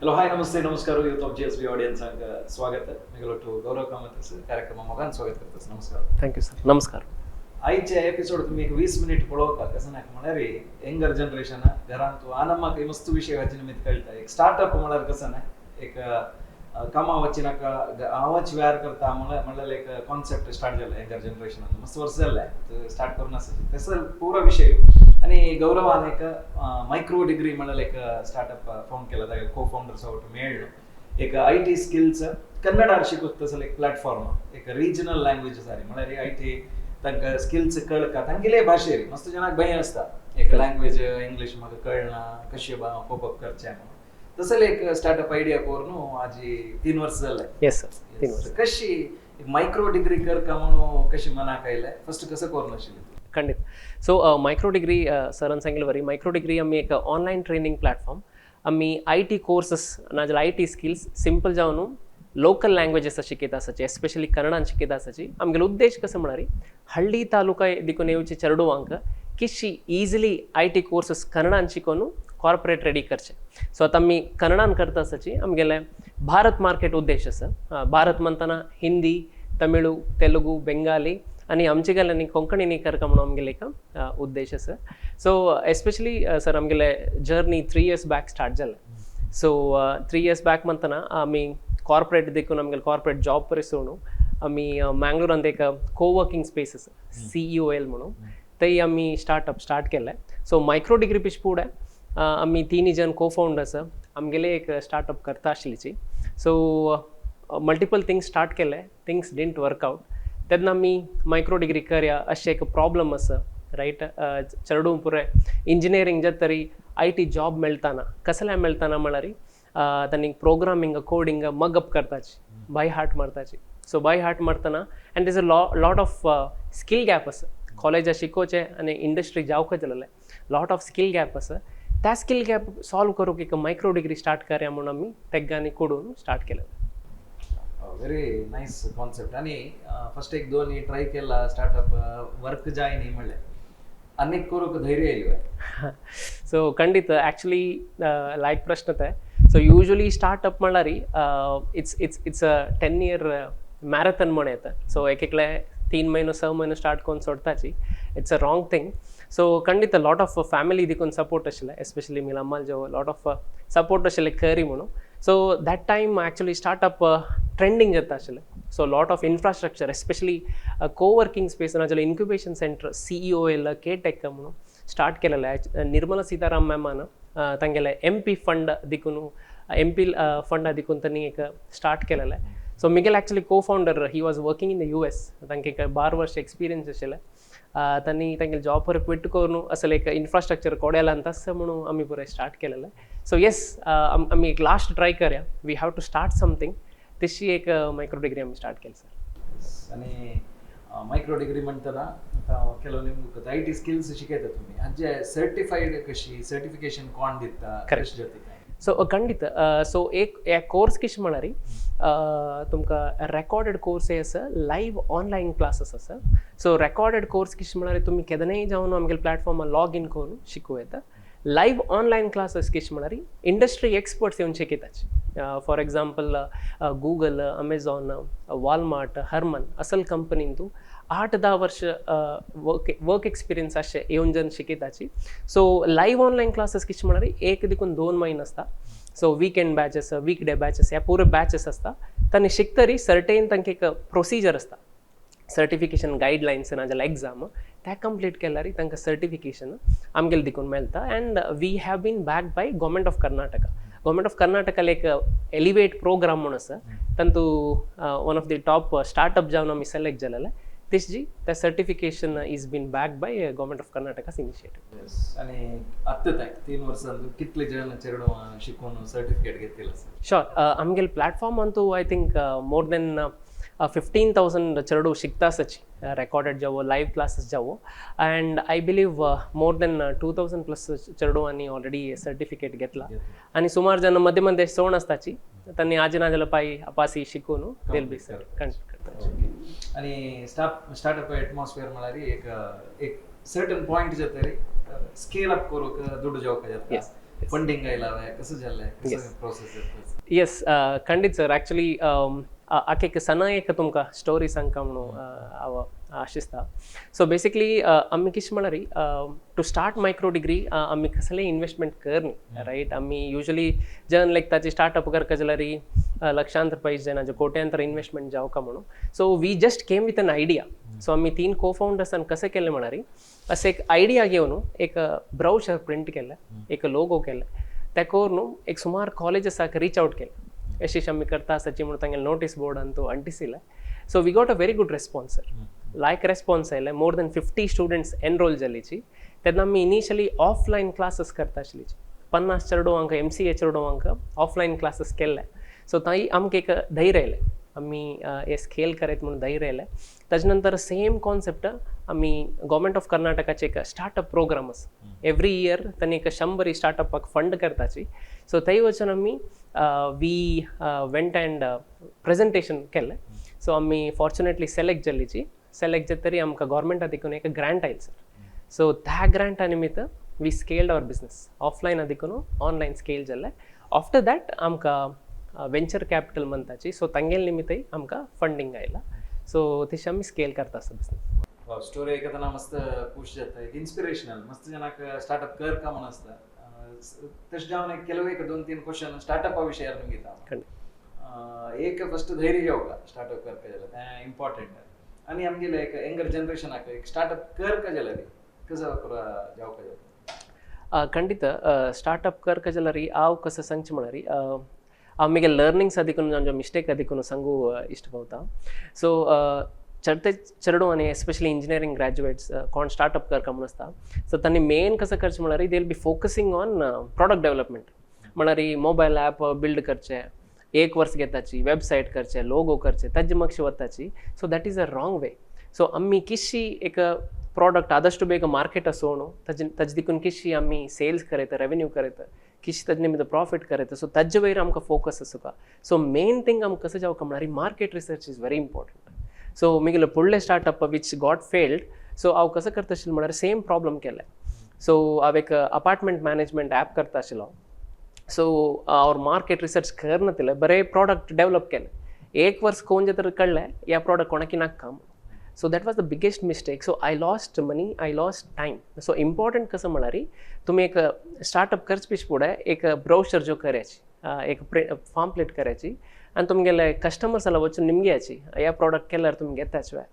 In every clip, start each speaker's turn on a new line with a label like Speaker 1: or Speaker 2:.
Speaker 1: Hello, hi, ನಮಸ್ತೆ, ನಮಸ್ಕಾರ. Youth of ಜಿ.ಎಸ್.ಬಿ audience ಸ್ವಾಗತ. ಮಿಗಲೊಟ್ಟು ಗೌರವ್ ಕಾಮತ್ ಕಾರ್ಯಕ್ರಮ मोगान स्वागत करता. नमस्कार.
Speaker 2: Thank you sir, नमस्कार.
Speaker 1: आयच्या एपिसोड तुम्ही एक 20 मिनिट पळोवका. कसं नाका म्हळ्यार यंगर जनरेशन घरांत आनम्माक मस्त विशयाचे निमित्त कळटा. एक स्टार्टअप म्हळ्यार कसं ना, एक कामा वचनाका, हांवच व्यार करता म्हळ्यार म्हणल्यार एक कॉन्सेप्ट स्टार्ट जालें. यंगर जनरेशन मस्त वर्स जालें स्टार्ट करून आसा. तसो पुरो विशय आणि गौरवान एक मायक्रो डिग्री म्हळ्यार एक स्टार्टअप फाउंड केला. को फाउंडर सोबत मेळ्ळो. एक IT skills Kannada शिकूत तसले एक प्लॅटफॉर्म, एक रिजनल लँग्वेज सारी, म्हळ्यार IT तांकां स्किल्स कळका तांगेले भाशेर. मस्त जणांक भंय आसता, एक लँग्वेज इंग्लिश म्हाका कळना, कशें कोप अप करचें म्हणून. तसले एक स्टार्टअप आयडिया करून आजी 3 वर्स जाले.
Speaker 2: येस सर, 3 वर्स.
Speaker 1: कशी मायक्रो डिग्री करका म्हणून कशी मनाक आयले फर्स्ट? कसं करून आशिल्ली?
Speaker 2: ಖಂಡಿತ. ಸೊ ಮೈಕ್ರೋ ಡಿಗ್ರಿ ಸರ್ सांगितलं बरी, मायक्रो डिग्री आमी एक ऑनलायन ट्रेनिंग प्लॅटफॉर्म. आमी IT courses नाजाल्यार IT skills simple जावन लोकल लँग्वेजीस शिकयता आसाची, एस्पेशली कन्नडान शिकयता आसाची. आमगेलो उद्देश कसो म्हळ्यार हಳ್ಳಿ तालुका देखून येवचे चेडवांक किशी इजिली IT courses कन्नडान शिकोवन कॉर्पोरेट रेडी करचे. सो आतां आमी कन्नडान करता आसाची. आमगेले भारत मार्केट उद्देश आसा. भारत म्हणतना हिंदी, तमिळू, तेलुगू, बेंगाली आणि आमचे गेल्यानी कोंकणीनी करका म्हणून आमगेले एक उद्देश आसा. सो एस्पेशली सर, आमगेले जर्नी 3 इयर्स बॅक स्टार्ट जालें. सो 3 इयर्स बॅक म्हणतना आमी कॉर्पोरेट देखून आमगेले कॉर्पोरेट जॉब परी सोडून आमी मँगलोरांत एक को वर्किंग स्पेस आसा, सीईओएल म्हणून, थंय आमी स्टार्टअप स्टार्ट केलें. सो मायक्रो डिग्री पिश फुडें आमी तिनूय जण को फाउंडर्स आमगेले एक स्टार्टअप करता आशिल्लीची. सो मल्टिपल थिंग्स स्टार्ट केले, थिंग्स डिडंट वर्कआउट. तेन्ना आमी मायक्रो डिग्री करया, अशें एक प्रॉब्लम आसा, रायट? चेडूं पुराय इंजिनियरींग जाता तरी IT job मेळटाना. कसलें मेळटाना म्हळ्यार तांणी प्रोग्रामींग, कोडिंग मगअप करताची, बाय हार्ट मारताची. सो बाय हार्ट मारतना and is a lot of skill gap आसा. कॉलेजा शिकोवचें आनी इंडस्ट्री जावंक जालें, लॉट ऑफ स्कील गॅप आसा. त्या स्कील गॅप सॉल्व करूंक एक मायक्रो डिग्री स्टार्ट करया म्हणून आमी तेग्गांनी कोडून स्टार्ट केलें.
Speaker 1: Very nice concept. आणि फर्स्ट एक दोन ट्राय केला स्टार्टअप, वर्क जाय न्ही म्हणलें, आनीक करूंक धैर्य येयलें?
Speaker 2: ಸೊ ಖಂಡಿತ, ಆ್ಯಕ್ಚುಲಿ ಲೈಕ್ ಪ್ರಶ್ನೆ. ಸೊ ಯೂಶುವಲಿ ಸ್ಟಾರ್ಟಪ್ म्हणल्यार it's a 10 year marathon म्हण येता. सो एक एकले 3 म्हयनो, 6 म्हयनो स्टार्ट करून सोडताची. It's a wrong thing. So ಖಂಡಿತ ಲಾಟ್ ಆಫ್ ಫ್ಯಾಮಿಲಿ दिकून सपोर्ट आशिल्लें, एस्पेशली मिला जो लॉट ऑफ सपोर्ट आशिल्लें करी म्हणून. So that time actually startup trending जाता आशिल्लें. So lot of infrastructure, especially co working space नाजाल्यार इन्क्युबेशन सेंटर, सीईओएल, के टेक म्हणून स्टार्ट केलेलें. निर्मला सीताराम मॅमान तांगेले एमपी फंड दिकून, एमपी फंड दिकून तांणी एक स्टार्ट केलेलें. So Miguel actually co founder, he was working in the US. तांकां एक 12 वर्ष एक्सपिरियन्स आशिल्लें. तांणी तांगेले जॉब पर क्विट करून असले एक इन्फ्रास्ट्रक्चर कोड्यालान तसं म्हणून आमी पुराय स्टार्ट केलेलें. सो येस, आमी एक लास्ट ट्राय करया, we have to start something. तशी एक मायक्रो डिग्री आमी स्टार्ट केली सर.
Speaker 1: आणि मायक्रो डिग्री म्हणताना आता ಕೆಲವು ನಿಮ್ಗೆ IT skills शिकयता तुम्ही. हाजे सर्टिफाईड कशी, सर्टिफिकेशन कोण दिता?
Speaker 2: Correct.
Speaker 1: कशी जाता काय?
Speaker 2: सो खंडीत. सो एक हे कोर्स कितें म्हळ्यार तुमकां रेकॉर्डेड कोर्स आसा, लायव्ह ऑनलायन क्लासीस आसा. सो रेकॉर्डेड कोर्स कितें म्हळ्यार तुमी केदनाय जावन आमगेले प्लॅटफॉर्मार लॉग इन करून शिकूं येता. लायव्ह ऑनलायन क्लासीस कितें म्हळ्यार इंडस्ट्री एक्सपर्ट्स येवन शिकयताची. For example, Google, Amazon, Walmart, Harman असल कंपनीन 8-10 वर्ष वर्क एक्सपिरियन्स अशें येवन जन शिकयताची. सो लायव्ह ऑनलायन क्लासीस कितें म्हळ्यार 1 देखून 2 म्हयने आसता. So weekend batches, week day batches, ह्या पुरो बॅचेस आसता. तांणी शिकतरी सर्टेन तांकां एक प्रोसिजर आसता, सर्टिफिकेशन गायडलायन्स नाजाल्यार एग्जाम, त्या कंप्लीट केल्यार तांकां सर्टिफिकेशन आमगेले दिकून मेळटा. And we have been backed by Government of Karnataka. Government of कर्नाटकाले एक एलिवेट प्रोग्राम म्हणून आसा. तांतू one of the top startup जावन आमी सिलेक्ट जालेले. तेजी त्या certification is been backed by Government of Karnataka's initiative.
Speaker 1: Yes. आणि आत्ता 3 वर्सांत कितले जण चेडवां शिकून सर्टिफिकेट घेतलें आसा?
Speaker 2: शुअर. आमगेले platform Antu I think more than 15,000 चेडू शिकता सची, रेकॉर्डेड जावो, लायव्ह क्लासीस जावो, and I believe more than 2000 plus चेडवांनी ऑलरेडी सर्टिफिकेट घेतला. आणि सुमार जण मध्ये मध्ये सोण आसताची. त्यांनी आजी नाजाल्यार पाय अपासी शिकून देल बी सर करता.
Speaker 1: ओके. आणि स्टार्टअप एटमॉस्फियर म्हळ्यार एक एक सर्टन पॉइंट जातरी स्केल अप करूंक दुडू जावपाक जाता. फंडिंग आयला कसं जालें, कसं प्रोसेस?
Speaker 2: येस, खंडीत सर. ॲक्च्युली आक एक सना एक तुमकां स्टोरी सांगता म्हणून हांव आशिस्ता. सो बेसिकली आमी कितें म्हळ्यार, टू स्टार्ट मायक्रो डिग्री आमी कसलें इन्वेस्टमेंट करनी, रायट? आमी युजली जन लायक ताची स्टार्टअप करका जाल्यार लक्षांत रुपया जायना, कोट्यांतर इन्वेस्टमेंट जावका म्हणून. So we just came with an idea. So आमी तीन को फाउंडर्सान कशें केलें म्हळ्यार, अशें एक आयडिया घेवन एक ब्राउशर प्रिंट केलें, एक लोगो केलें, ते करून एक सुमार कॉलेजसाक रीच आउट केलें. अशें आमी करता आसाची म्हणून तांगेले नोटीस बोर्डान तो अंटिसिलें. So we got a very good response, sir. Like response आयलें, मोर दॅन 50 स्टुडंट्स एनरोल जालीची. तेन्ना आमी इनिशियली ऑफलायन क्लासीस करता आशिल्ली. 50 चेडवांक, एमसीए चेडवांक ऑफलायन क्लासीस केल्ले. सो थंय आमकां एक धैर्य आयलें, आमी हे स्केल करयत म्हणून धैर्य आयलें. ताजे नंतर सेम कॉन्सेप्ट आमी गव्हर्मेंट ऑफ कर्नाटकाचे एक स्टार्टअप प्रोग्राम आसा. एवरी इयर तांणी एक 100 स्टार्टअपाक फंड करताची. सो थंय वचून आमी we went and presentation केलें. सो आमी फॉर्च्युनेटली सेलेक्ट जाल्लीची. सेलेक्ट जातरी आमकां गव्हर्मेंटा देखून एक ग्रांट आयलो सर. सो त्या ग्रांटा निमित्त we scaled our business. Offline देखून ऑनलायन स्केल जालें. आफ्टर that आमकां वेंचर कॅपिटल म्हणटाची, सो तांगेले निमित्तय आमकां फंडींग आयला. सो तशें आमी स्केल करता आसा बिजनस.
Speaker 1: स्टोरी ऐकताना मस्त खुश जाता, एक इन्स्पिरेशनल. मस्त जनाक स्टार्टअप कर का म्हणून आसता. तशें जावन एक ಕೆಲವು एक दोन तीन क्वेश्चन स्टार्टअपा विशयार निमगिता. एक फस्ट धैर्य घेवका स्टार्टअप करका जाल्यार, तें इम्पॉर्टंट. आनी आमगेले एक यंगर जनरेशनाक एक स्टार्टअप करका जाल्यार कसो पुरा जावका जाता?
Speaker 2: ಖಂಡಿತ, ಸ್ಟಾರ್ಟಪ್ करका जाल्यार हांव कसं सांगचें म्हळ्यार, हांव म्हगे लर्निंग्स अधिकून आमचे मिस्टेक अधिकून सांगू इश्ट पावता. सो चडते चेडूं आनी एस्पेशली इंजिनियरींग ग्रॅज्युएट्स कोण स्टार्टअप करका म्हूण आसता, सो तांणी मेन कसं करचें म्हळ्यार, they will be focusing on product development. म्हळ्यार मोबायल ॲप बिल्ड करचें, एक वर्स घेताची, वेबसायट करचें, लोगो करचें, ताजे मागशे वताची. So that is a wrong way. So आमी किशी एक ಪ್ರಾಡಕ್ಟ್ ಆದಷ್ಟು ಬೇಗ ಮಾರ್ಕೆಟ್ ಸೋಣು, ತಜ್ ತಜ್ ದಿಕ್ಕುನ್ ಕಿಶಿ आमी सेल्स करयता, रेवेन्यू करयता, किशी तज निमित्त प्रॉफिट करयता. सो तज्जे वयर आमकां फोकस आसूका. सो मेन थिंग आमकां कसं जावका म्हळ्यार, market research is very important. So मिगेलो फुडले startup which got failed, so हांव कसं करता आशिल्लें म्हळ्यार, सेम प्रॉब्लम केलें. सो हांव एक अपार्टमेंट मॅनेजमेंट ॲप करता आशिल्लो. सो our market research करनातिल्लें, बरें प्रॉडक्ट डेवलप केलें. एक वर्स कोण जाल्यार कळ्ळें ह्या प्रॉडक्ट कोणाकी नाका. So that was the biggest mistake. So I lost money, I lost time. So important कसं म्हळ्यार, तुमी एक स्टार्टअप करचे पेश फुडें एक ब्रोशर जो करायची, एक पांप्लेट करायची आनी तुमगेले कस्टमर्स वचून निमग्याची, ह्या प्रॉडक्ट केल्यार तुमी घेताच वे.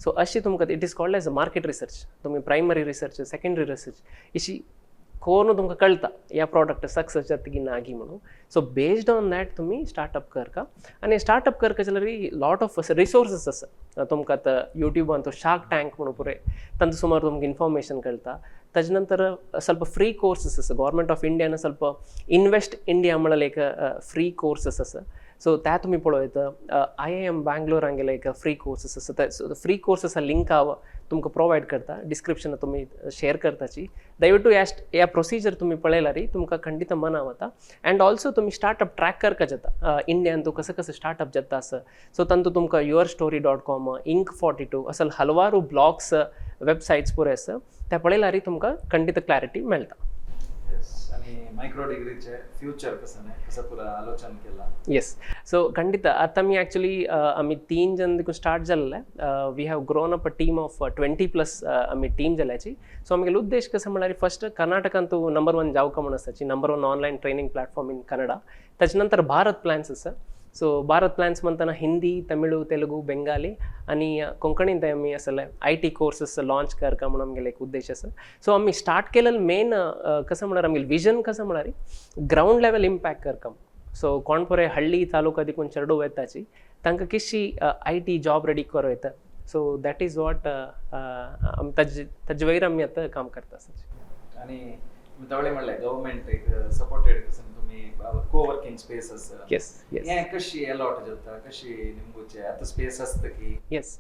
Speaker 2: सो अशी तुमकां it is called as a market research. तुमी प्रायमरी रिसर्च, सेकंडरी रिसर्च अशी करून तुमकां कळटा ह्या प्रॉडक्ट सक्सेस जाता की ना की म्हणून. सो बेस्ड ऑन that तुमी स्टार्टअप करका. आनी स्टार्टअप करका जाल्यार लॉट ऑफ रिसोर्सीस आसा तुमकां. आतां युट्यूबान तो शार्क टँक म्हणून पुरे तांचो सुमार तुमकां इन्फॉर्मेशन कळटा. ताजे नंतर ಸ್ವಲ್ಪ फ्री कोर्सेस आसा. गव्हर्मेंट ऑफ इंडियान ಸ್ವಲ್ಪ इन्वेस्ट इंडिया म्हणल्यार एक फ्री कोर्सेस आसा. सो त्या तुमी पळोवं येता. आयआयएम बँगलोर हांगेले एक फ्री कोर्सेस आसा. फ्री कोर्सेस लिंक हांव तुमकां प्रोवायड करता, डिस्क्रिप्शन तुमी शेअर करताची. ದಯವಿಟ್ಟು ह्या प्रोसिजर तुमी पळयल्यार तुमकां खंडीत मना वता. अँड ऑल्सो तुमी स्टार्टअप ट्रॅक करका जाता, इंडियान तूं कसं कसं स्टार्टअप जाता आसा. सो तांतूं तुमकां yourstory.com, Inc42 असल हलवारू ब्लॉग्स, वेबसायट्स पुरे आसा. त्या पळयल्यार तुमकां खंडीत क्लॅरिटी मेळटा.
Speaker 1: येस, आणि मायक्रो डिग्रीचे फ्युचर कसं नाही, कसं पुरा आलोचन केला?
Speaker 2: येस, सो ಖಂಡಿತ आतां आमी एक्चुली आमी तीन जन देखून स्टार्ट जाल्ले, we have grown up a team of 20+. आमी टीम जाल्याची. सो आमगेलो उद्देश कसो म्हळ्यार, फर्स्ट कर्नाटकांतू नंबर वन जावका म्हूण आसाची, number one online training platform in Kannada. ताचे नंतर भारत प्लॅन्स आसा. सो भारत प्लॅन्स म्हणतना हिंदी, तमिळू, तेलुगू, बेंगाली आनी कोंकणींत आमी असले IT courses launch करका म्हणून आमगेलो एक उद्देश आसा. सो आमी स्टार्ट केलेलं मेन कसं म्हळ्यार, आमगेलें विजन कसं म्हळ्यार, ग्रावंड लेवल इम्पॅक्ट करका. सो कोण पुरे हಳ್ಳಿ तालुका देखून चेडू येताची, तांकां कितशी IT job ready करूं येता. सो that is what आमी ताजे ताजे वयर आमी आतां काम करता आसा.
Speaker 1: आणि तुम्ही तवळे म्हणले गव्हर्मेंट एक सपोर्टेड कसं तुम्ही को वर्किंग स्पेस आसा.
Speaker 2: येस येस
Speaker 1: हे कशी अलॉट जाता, कशी निमगुचे आता स्पेस असतं की?
Speaker 2: Yes,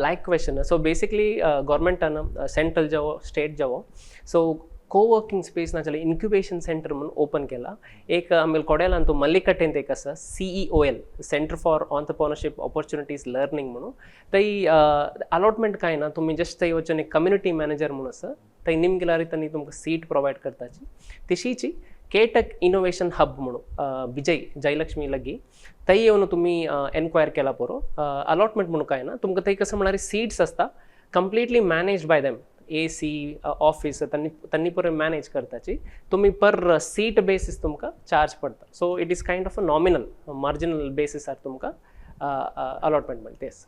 Speaker 2: like question. So basically गव्हर्मेंटान सेंट्रल जावो, स्टेट जावो, सो को-वर्किंग स्पेस नाजाल्यार इन्क्युबेशन सेंटर म्हणून ओपन केला. एक आमगेले कोडेलान तो मल्लिकट्टेंत एक आसा, CEOL, Centre for Entrepreneurship Opportunities Learning म्हणून. थंय अलॉटमेंट कांय ना, तुमी जस्ट थंय वचून एक कम्युनिटी मॅनेजर म्हणून आसा, थंय निमगेल्यार तांणी तुमकां सीट प्रोवायड करताची तशीची. केटक इनोवेशन हब म्हणून विजय जयलक्ष्मी लगी थंय येवन तुमी एन्क्वायर केला पुरो. अलॉटमेंट म्हणून काय ना, तुमकां थंय कसं म्हळ्यार सीट्स आसता completely managed by them, AC office त्यांनी त्यांनी पुरे मॅनेज करताची. तुमी पर सीट बेसीस तुमकां चार्ज पडटा. So it is kind of a nominal marginal बेसिसार तुमकां अलॉटमेंट मेळटा. येस.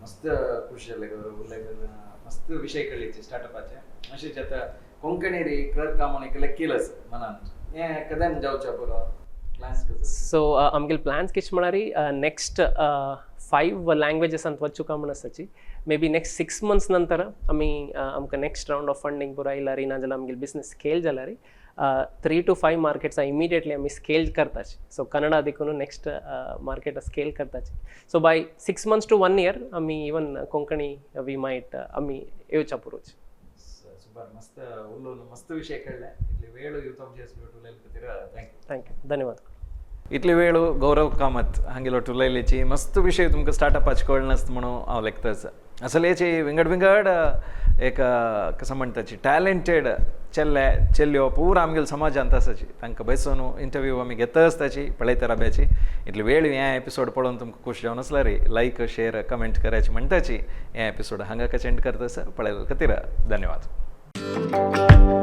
Speaker 1: मस्त खुश जाले उलयतना, मस्त विशय कळ्ळीचे स्टार्टअपाचे. अशेंच आतां कोंकणी रे क्लर्क म्हणून एक लेक्कीलच मनान हें केदेन जावच्या पुरो प्लॅन्स कसो?
Speaker 2: सो आमगेले प्लॅन्स कितें म्हळ्यार नेक्स्ट 5 लँग्वेजसांत वचूका म्हण आसाची. मे बी नेक्स्ट 6 मंथ्स नंतर आमी आमकां नेक्स्ट रावंड ऑफ फंडींग पुरो आयल्यार, नाजाल्यार आमगेले बिजनेस स्केल जाल्यार 3 to 5 मार्केट्सां इमिडिएटली आमी स्केल करताची. सो कन्नडा देखून नेक्स्ट मार्केट स्केल करताची. So by 6 months to 1 year आमी इवन कोंकणी we might आमी येवच्या पुरोची.
Speaker 1: सुपर, मस्त उलोवन मस्त विशय कळ्ळे. इतली वेळ यूथ ऑफ जेएस उलयले खातीर thank you.
Speaker 2: Thank you, धन्यवाद.
Speaker 1: इतली वेळ गौरव कामत हांगेलो उलयलेची मस्त विशय तुमकां स्टार्टअपाचे कळनासता म्हणून हांव लेखताच. असलेची विंगड विंगड एक कसं म्हणटाची टॅलेंटेड चेल्ले चेल्यो पुरा आमगेले समाजांत आसाची, तांकां बसून इंटरव्यू आमी घेता आसताची पळयता राब्याची. इतली वेळ हे एपिसोड पळोवन तुमकां खूश जावन आसल्यार लायक शेअर कमेंट करायची म्हणटाची. हे एपिसोड हांगा कशें एंड करता पळयले खातीर धन्यवाद.